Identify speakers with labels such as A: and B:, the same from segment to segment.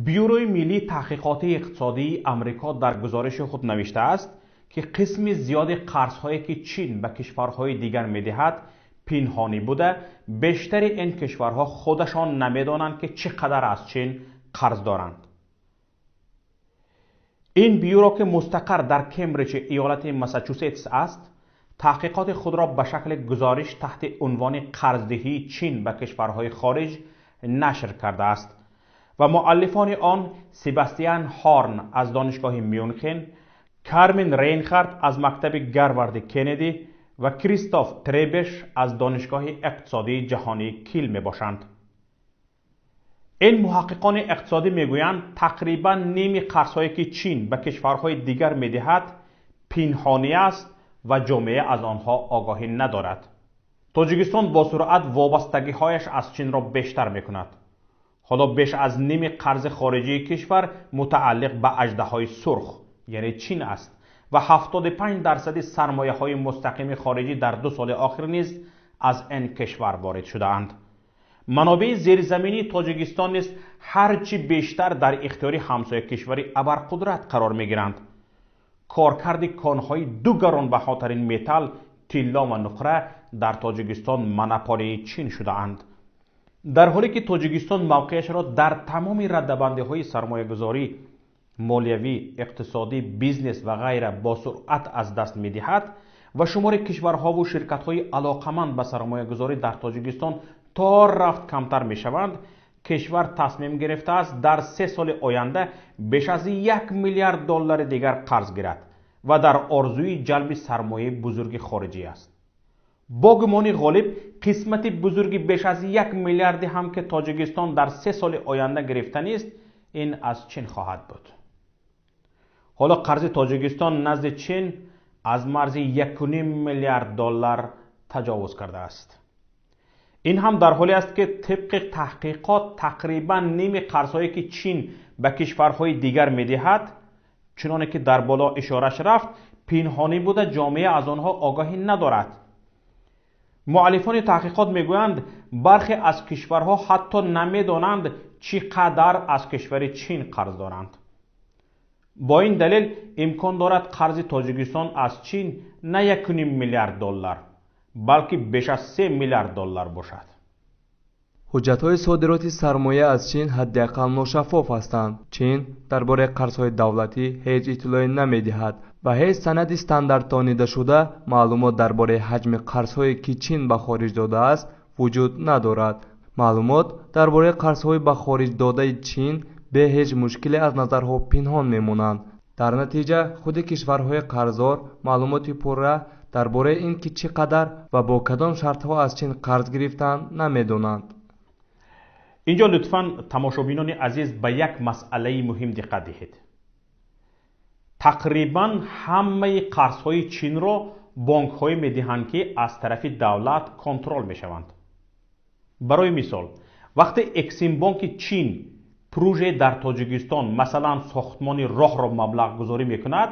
A: Бюрои миллии таҳқиқоти иқтисодии Амрико дар гузориши худ навиштааст, ки қисми зиёди қарзҳое, ки Чин ба кишварҳои дигар медиҳад, пинҳонӣ буда, бештари ин кишварҳо худашон намедонанд, ки чӣ қадар аз Чин қарз доранд. Ин бюро, ки мустақар дар Кембриҷи иёлати Массачусетс аст, таҳқиқоти худро ба шакли гузориш таҳти унвони «Қарздиҳии Чин ба кишварҳои хориҷ» нашр кардааст ва муаллифони он Себастиан Ҳорн аз Донишгоҳи Мюнхен, Кармен Рейнхард аз мактаби Гарварди Кеннеди ва Кристоф Требеш аз Донишгоҳи иқтисодии ҷаҳонии Кил мебошанд. Ин муҳаққиқони иқтисодӣ мегӯянд, тақрибан ними қарзҳое, ки Чин ба кишварҳои дигар медиҳад, пинҳонӣ аст ва ҷомеа аз онҳо огоҳӣ надорад. Тоҷикистон бо суръат вобастагиҳояш аз Чинро бештар мекунад. Ҳоло беш аз ними қарзи хориҷии кишвар мутааллиқ ба аждаҳои сурх, яъне Чин аст ва 75 дарсади сармояҳои мустақими хориҷӣ дар 2 соли охир низ аз ин кишвар ворид шудаанд. Манобеи зеризаминии Тоҷикистон низ ҳарчи бештар дар ихтиёри ҳамсоя кишвари абарқудрат қарор мегиранд. Коркарди конҳои ду гаронбаҳотарин металл, тилло ва нуқра, дар Тоҷикистон монополияи Чин шудаанд. Дар ҳоле ки Тоҷикистон мавқеашро дар тамоми раддабандиҳои сармоягузорӣ, молиявӣ, иқтисодӣ, бизнес ва ғайра бо суръат аз даст медиҳад ва шумори кишварҳову ширкатҳои алоқаманд ба сармоягузорӣ дар Тоҷикистон то рафт камтар мешаванд, кишвар тасмим гирифтааст, дар 3 соли оянда беш аз 1 миллиард доллари дигар қарз гирад ва дар орзуи ҷалби сармояи бузурги хориҷӣ аст. Бо гумони ғолиб, қисмати бузурги беш аз 1 миллиарде ҳам, ки Тоҷикистон дар 3 соли оянда гирифтанист, ин аз Чин хоҳад буд. Ҳоло қарзи Тоҷикистон назди Чин аз марзи 1,5 миллиард доллар таҷовуз кардааст. Ин ҳам дар ҳоле аст, ки тибқи таҳқиқот тақрибан ними қарзҳое, ки Чин ба кишварҳои дигар медиҳад, чуноне ки дар боло ишораш рафт, пинҳонӣ буда, ҷомеа аз онҳо огоҳӣ надорад. Муаллифони таҳқиқот мегӯянд, бархе аз кишварҳо ҳатто намедонанд, чӣ қадар аз кишвари Чин қарз доранд. Бо ин далел имкон дорад қарзи Тоҷикистон аз Чин на 1,5 миллиард доллар, балки беш аз 3 миллиард доллар бошад.
B: Ҳуҷҷатҳои содироти сармоя аз Чин ҳадди ақал ношаффоф ҳастанд. Чин дар бораи қарзҳои давлатӣ ҳеҷ иттилоъе намедиҳад ва ҳеҷ санади стандартонидашуда маълумот дар бораи ҳаҷми қарзҳое, ки Чин ба хориҷ додааст, вуҷуд надорад. Маълумот дар бораи қарзҳои ба хориҷ додаи Чин бе ҳеҷ мушкиле аз назарҳо пинҳон мемонанд. Дар натиҷа худи кишварҳои қарздор маълумоти пурра дар бораи ин ки чӣ қадар ва бо кадом шартҳо аз Чин қарз гирифтаанд, намедонанд.
A: Инҷо лутфан, тамошобинони азиз, ба як масъалаи муҳим диққат диҳед. Тақрибан ҳамаи қарзҳои Чинро бонкҳое медиҳанд, ки аз тарафи давлат контрол мешаванд. Барои мисол, вақте Эксимбонки Чин прожект дар Тоҷикистон, масалан сохтмони роҳро маблағгузорӣ мекунад,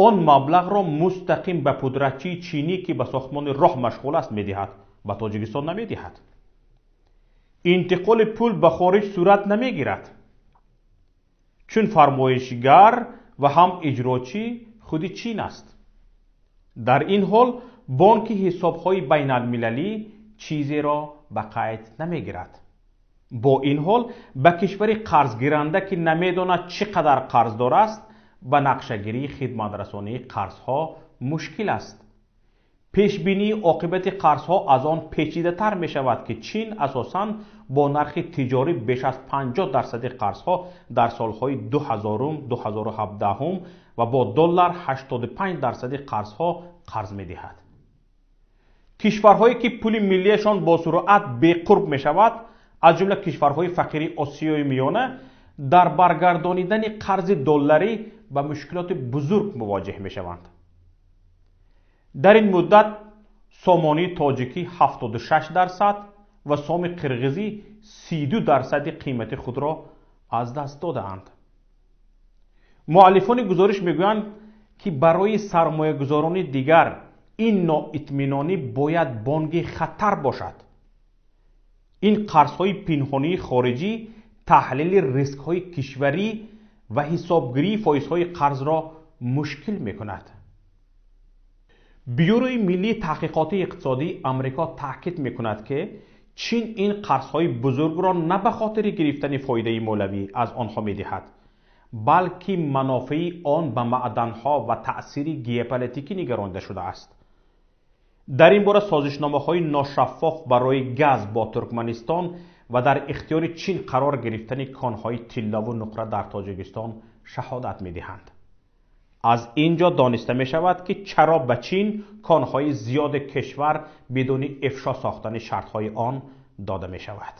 A: он маблағро мустақим ба пудратчии чинӣ, ки ба сохтмони роҳ машғул аст, медиҳад, ба Тоҷикистон намедиҳад. Интиқоли пул ба хориҷ сурат намегирад, чун фармоишгар ва ҳам иҷрочӣ худи Чин аст. Дар ин ҳол бонки ҳисобҳои байналмилалӣ чизеро ба қайд намегирад. Бо ин ҳол ба кишвари қарзгиранда, ки намедонад чӣ қадар қарздор аст, ба нақшагирии хидматрасонии қарзҳо мушкил аст. Пешбинии оқибати қарзҳо аз он печидатар мешавад, ки Чин асосан бо нархи тиҷорӣ беш аз 50 дарсади қарзҳо дар солҳои 2000, 2017 ва бо доллар 85 дарсади қарзҳо қарз медиҳад. Кишварҳое, ки пули миллиашон бо суръат беқурб мешавад, аз ҷумла кишварҳои фақири Осиёи Миёна, дар баргардонидани қарзи долларӣ ба мушкилоти бузург мувоҷеҳ мешаванд. Дар ин муддат сомонии тоҷикӣ 76% ва соми қирғизӣ 32 дарсади қимати худро аз даст додаанд. Муаллифони гузориш мегӯянд, ки барои сармоягузорони дигар ин ноитминонӣ бояд бонги хатар бошад. Ин қарзҳои пинҳонии хориҷӣ таҳлили рискҳои кишварӣ ва ҳисобгирии фоизҳои қарзро мушкил мекунад. Бюрои миллии таҳқиқоти иқтисодии Амрико таъкид мекунад, ки Чин ин қарзҳои бузургро на ба хотири гирифтани фоидаи молиявӣ аз онҳо медиҳад, балки манофеи он ба маъданҳо ва таъсири геополитикӣ нигаронида шудааст. Дар ин бора созишномаҳои ношаффоф барои газ бо Туркманистон ва дар ихтиёри Чин қарор гирифтани конҳои тиллову нуқра дар Тоҷикистон шаҳодат медиҳанд. Аз ин ҷо дониста мешавад, ки чаро ба Чин конҳои зиёди кишвар бидуни ифшо сохтани шартҳои он дода мешавад.